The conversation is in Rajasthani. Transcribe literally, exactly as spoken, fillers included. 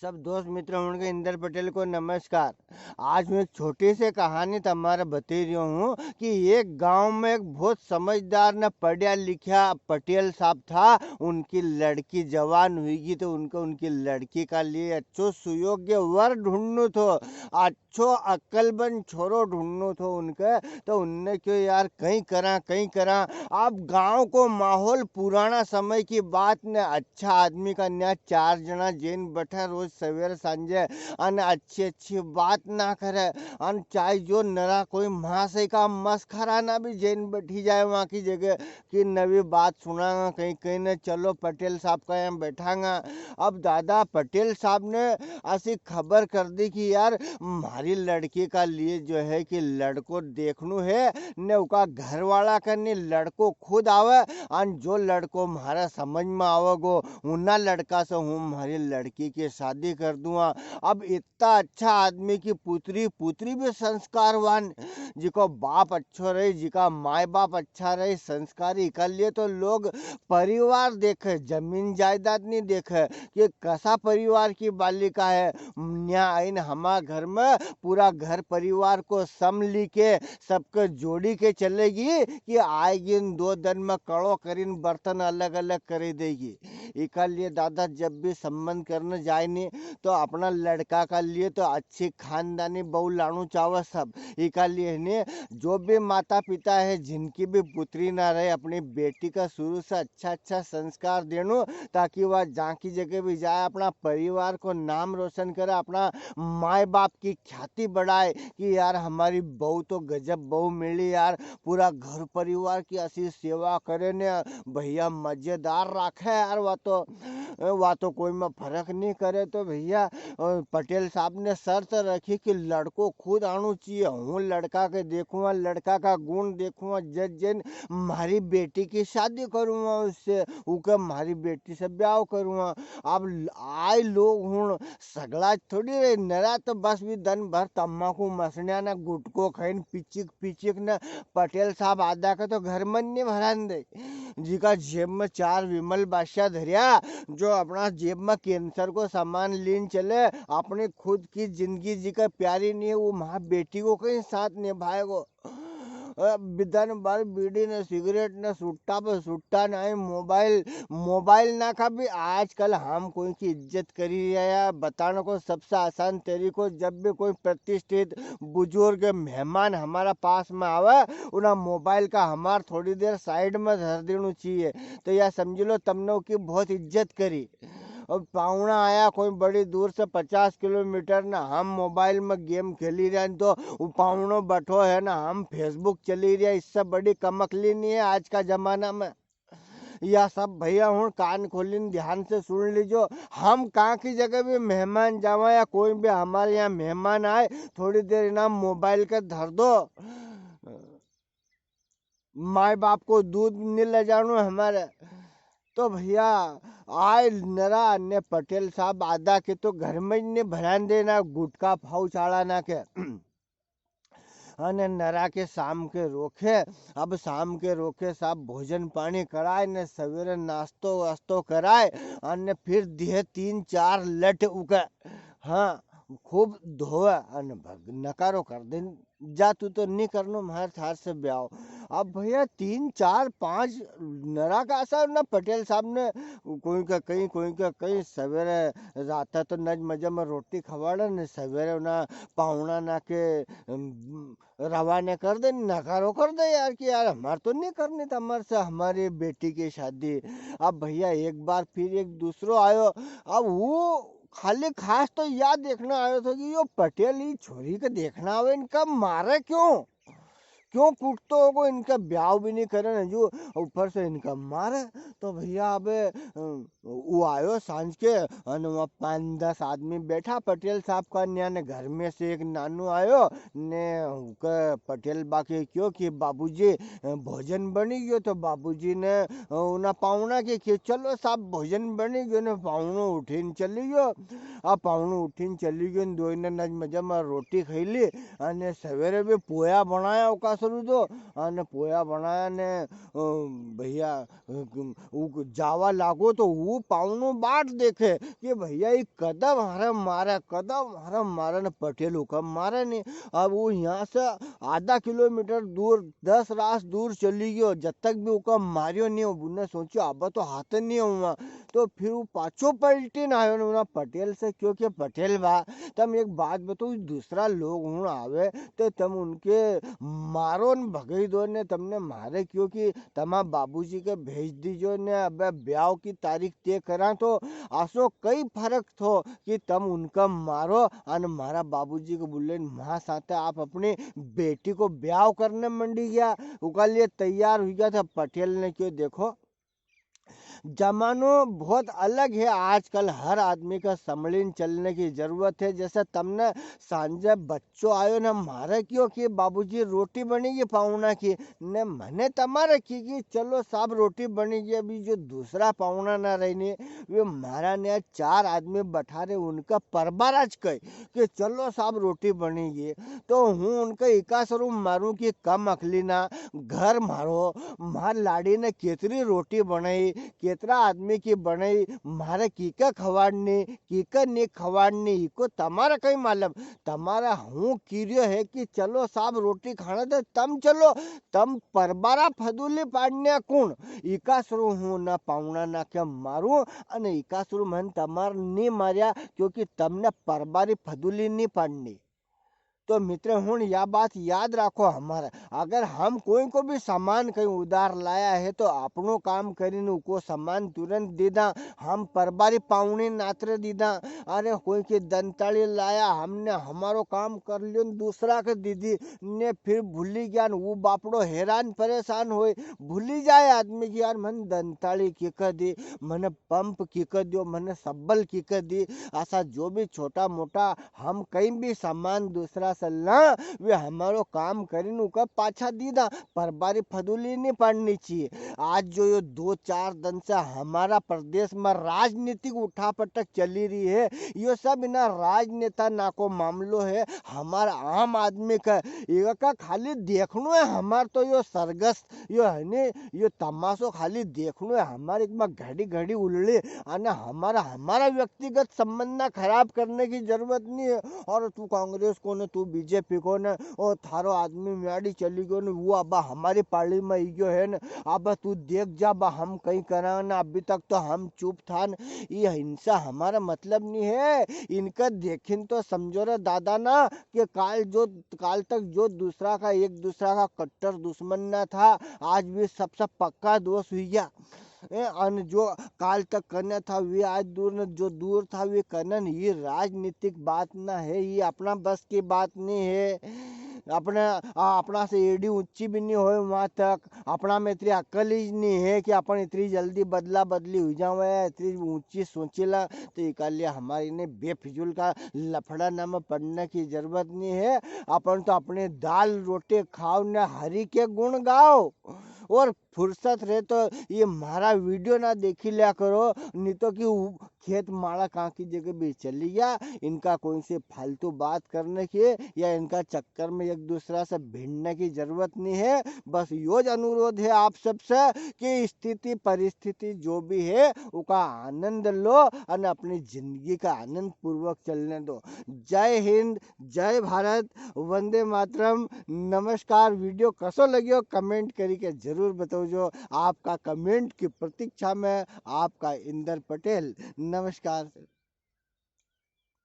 सब दोस्त मित्र हुण के इंदर पटेल को नमस्कार। आज हूँ एक छोटी सी कहानी तमारे बतई रियो हूँ कि एक गांव में एक बहुत समझदार न पढ़िया लिखिया पटेल साहब था। उनकी लड़की जवान हुईगी तो उनके, उनकी लड़की का लिए अच्छो सुयोग्य वर ढूंढनो थो, अच्छो अकलमंद छोरो ढूंढनो थो उनके। तो उनने क्यो यार कई करा, कई करा। अब गांव को माहौल पुराना समय की बात ने अच्छा आदमी का न्या चार जना जैन बैठे रोज सवेरे सांझे अन अच्छी अच्छी बात ना करे। अन चाहे जो नरा कोई महाशय का मस्खरा ना भी जैन बैठी जाए वहाँ की जगह कि नवी बात सुनांगा कई कई ने, चलो पटेल साहब का यहाँ बैठांगा। अब दादा पटेल साहब ने ऐसी खबर कर दी कि यार म्हारी लड़की का लिए जो है कि लड़को देखनू है ने उका घर वाला का नी, लड़को खुद आवे। अन जो लड़को म्हारा समझ में आवेगो उना लड़का से हूँ म्हारी लड़की की शादी कर दूंगा। अब इतना अच्छा आदमी की पुत्री, पुत्री भी संस्कारवान, जिको बाप अच्छो रहे, जिका माय बाप अच्छा रहे, संस्कारी, इका लिए तो लोग परिवार देखे, जमीन जायदाद नी देखे कि कसा परिवार की बालिका है। न्या आइन हमार घर में पूरा घर परिवार को सम ली के सबके जोड़ी के चलेगी कि आएगी न दो दिन में कड़ो करीन बर्तन अलग-अलग करे देगी। इका लिए दादा जब भी संबंध करने जाए नी, तो अपना लड़का का लिए तो अच्छी खानदानी बहू लानू चावे सब। इका लिए ने जो भी माता पिता है, जिनकी भी पुत्री ना रहे, अपनी बेटी का शुरू से अच्छा-अच्छा संस्कार देनू, ताकि वह जहाँ की जगह भी जाए, अपना परिवार को नाम रोशन करे, अपना माय बाप की ख्याति बढ़ाए कि यार हमारी बहू तो गजब बहू मिली यार, पूरा घर परिवार की ऐसी सेवा करे ने भैया मजेदार राखे यार। वा तो, वा तो कोई में फर्क नी करे। तो भैया, अ, पटेल साहब ने शर्त रखी कि लड़को खुद आनू चाहिए। हूँ लड़का के देखूंगा, लड़का का गुण देखूंगा, जज जैन म्हारी बेटी की शादी करूंगा उससे, उके म्हारी बेटी से ब्याव करूंगा। अब ल-, आए लोग हुण सगला थोड़ी रे, नरा तो बस भी दन भर तम्बाकू मसण्या ने गुटको खाइन पिचिक पिचिक ने पटेल साहब आदा के तो घर में नी भरान दे। जिका जेब में चार विमल बास्या धरिया, जो अपना जेब में कैंसर को सामान लीन चले, अपनी खुद की जिंदगी जिका प्यारी नी है, वो माँ बेटी को कई साथ निभाएगो। अ, बिदन भर बीड़ी ने सिगरेट ने सुट्टा पे सुट्टा ने आई मोबाइल, मोबाइल ना का भी आजकल हम कोई की इज्जत करी रिया है। बताने को सबसे आसान तरीको, जब भी कोई प्रतिष्ठित बुजुर्ग मेहमान हमारा पास में आवे, उना मोबाइल का हमार थोड़ी देर साइड में धर देनू चाहिए। तो या समझ लो, तमने उकी बहुत इज्जत करी। अब पावणा आया कोई बड़ी दूर से पचास किलोमीटर ना, हम मोबाइल में गेम खेली रहे हैं, तो वो पावणो बैठो है ना, हम Facebook चली रहे हैं, इससे बड़ी कमकली नहीं है आज का जमाना में। या सब भैया हुण कान खोलीन ध्यान से सुन लीजो, हम कहाँ की जगह भी मेहमान जावा या कोई भी हमारे यहाँ मेहमान आए, थोड़ी देर इना मोबाइल के धर दो। माय बाप को दूध नी ले जानो हमारे। तो भैया, आय नरा ने पटेल साहब आदा के तो घर में ही नी भरान देना, गुटखा फाऊ चाला ना के। अने नरा के शाम के रोके, अब शाम के रोके साहब भोजन पानी कराय ने सवेरे नाश्तो वास्तो कराय, अने फिर दिहे तीन चार लट उके, हाँ, खूब धोवे अने भग-, नकारो कर दे। जा, तू तो नी करनो म्हार थार से ब्याव। अब भैया, तीन, चार, पांच नरा का असा ना पटेल साहब ने, कोई का कई, कोई का कई, सवेरे राता तो नज मजा में रोटी खवाड़े ने, सवेरे उना पावणा ना के, अम, रवाना कर दे, नकारो कर दे यार, कि यार, हमार तो नी करनी तमार से हमारी बेटी की शादी। अब भैया, एक बार फिर एक दूसरो आयो। अब वो खाली खास तो या देखना आयो थो कि यो पटेल ई छोरी के देखना आवे, इनका मारे क्यों? क्यों कूटतो होगो? इनका ब्याव भी नी करे न, जो ऊपर से इनका मारे। तो भैया, अब, अ, वो आयो सांझ के, अने वहाँ पाँच दस आदमी बैठा पटेल साहब का न्या, ने घर में से एक नानू आयो, ने उके पटेल बा के क्यो कि बाबूजी, अ, भोजन बनी गयो। तो बाबूजी ने, अ, उना पावणा के क्यो, "चलो साहब, भोजन बनी गयो।" ने पावणो उठीन चली गयो। आ पावणो उठीन चली गयो ने दोई ने नज मजा में रोटी खाई ली। अने सवेरे भी पोया बनाया, उका सरू दो, अने पोया बनाया ने, अ, भैया, अ, उ जावा लागो तो वो पावणो बाट देखे कि भैया, ये कदम हरे मारे, कदम हरे मारे ने पटेल हुकम मारे ने। अब वो यहाँ से आधा किलोमीटर दूर, दस रास दूर चली गयो, जब तक भी हुकम मारियो नहीं, उन्हें सोचियो, अब तो हाथ नहीं हुआ। तो फिर वो पाछो पलटी ना आयो ने उन्हें पटेल से क्यो कि पटेल बा, तम एक बात बताओ, दूसरा लोग हुण आवे तो तम उनके मारो ने भगाई दो ने, तमने मारे क्यो कि तमा बाबूजी के भेज दीजो ने, अबे ब्याव की तारीख तय करा तो आसो कई फर्क थो कि तम उनका मारो अन मारा बाबूजी को बुले ने म्हा साथे आप अपनी बेटी को ब्याव करने मंडी गया, उका लिए तैयार हुई गया था। पटेल ने क्यो देखो, जमानो बहुत अलग है, आजकल हर आदमी का संभलीन चलने की जरूरत है। जैसे तमने सांझे बच्चो आयो ने म्हारे क्यो कि बाबूजी रोटी बनी गई पावणा की, ने मने तमारे की कि चलो साहब रोटी बनी गई, अभी जो दूसरा पावणा ना रही ने, वे म्हारा ने चार आदमी बैठा रहे, उनका परबाराज कहे कि चलो साहब रोटी बनी गई, तो हूँ उनका इकासरू मारूं कि कम अकली ना, घर म्हारो, म्हार लाड़ी ने केतरी रोटी बनाई, केतरा आदमी की बनाई, म्हारे की का खवाड़नी, की का नी खवाड़नी, इको तमारा कई मालूम। तमारा हूँ किरियो है कि चलो साहब रोटी खाने तो तम चलो, तम परबारा फदूली पाड़ने कुण? इकासरू हूँ ना पावणा ना के मारूं, अने इकासरू मन तमार नी मार्या, क्योंकि तमने परबारी फदूली नी पाड़नी। तो मित्र हुण या बात याद राखो हमारा, अगर हम कोई को भी सामान कहीं उधार लाया है तो अपनो काम करीने उको सामान तुरंत दे दा, हम परबारी पावणी नातरे दे दा। अरे कोई की दंताली लाया, हमने हमारो काम कर लियो न दूसरा के दे दी, ने फिर भूली गया न वो बापड़ो हैरान परेशान होए, भूली जाए आदमी की यार मन दंताली की कर दी, मने पंप की कर दियो, मने सब्बल की कर दी। ऐसा जो भी छोटा मोटा हम कई भी सामान दूसरा से ला, वे हमारो काम करीन उका पाछा दी दा, परबारी फदूली नी पाड़नी चाहिए। आज जो यो दो चार दिन से हमारा प्रदेश में राजनीतिक उठापटक चली रही है, यो सब इना राजनेता ना को मामलो है। हमारा आम आदमी का, इका खाली देखनो है, हमार तो यो सरगस यो है ने, यो तमाशो खाली देखनो है, हमारे एक में घड़ी घड़ी उलड़े, अने हमारा, हमारा व्यक्तिगत संबंध ना खराब करने की जरूरत नहीं है। और तू कांग्रेस को ने, तू बीजेपी को ने, ओ थारो आदमी म्याड़ी चली गयो ने, वो अब हमारी पाली में आई गयो है ने, अब तू देख जा, अब हम कई करा ना, अभी तक तो हम चुप था न। ये हिंसा हमारा मतलब नहीं है, इनका देखिन तो समझो रे दादा ना, कि काल जो, काल तक जो दूसरा का, एक दूसरा का कट्टर दुश्मन ना था, आज भी सबसे पक्का दोस्त हुई गया। ए, अन जो काल तक कने था, वे आज दूर न, जो दूर था, वे कने न। ये राजनीतिक बात ना है, ये अपना बस की बात नहीं है। अपना, आ, अपना से एडी ऊंची भी नहीं होए वहां तक। अपना में इतनी अक्ल ही नहीं है कि अपन इतनी जल्दी बदला बदली हुई जावे, इतनी ऊंची सोचेला। तो इकालिए हमारे ने बेफिजूल का लफड़ा ना में पड़ने की जरूरत नहीं है। अपन तो अपने दाल रोटी खाओ ने हरि के गुण गाओ, और फुर्सत रहे तो ये म्हारा वीडियो ना देखी लिया करो, नहीं तो कि उ-, खेत माड़ा कां की जगह भी चली गया। इनका कोई से फालतू बात करने की या इनका चक्कर में एक दूसरा से भिड़ने की जरूरत नहीं है। बस यो ज अनुरोध है आप सबसे कि स्थिति परिस्थिति जो भी है, उका आनंद लो और अपनी जिंदगी का आनंद पूर्वक चलने दो। जय हिंद, जय भारत, वंदे मातरम, नमस्कार। वीडियो कसो लग्यो comment करी के जरूर बताओ। आपका comment की प्रतीक्षा में आपका इंदर पटेल। नमस्कार।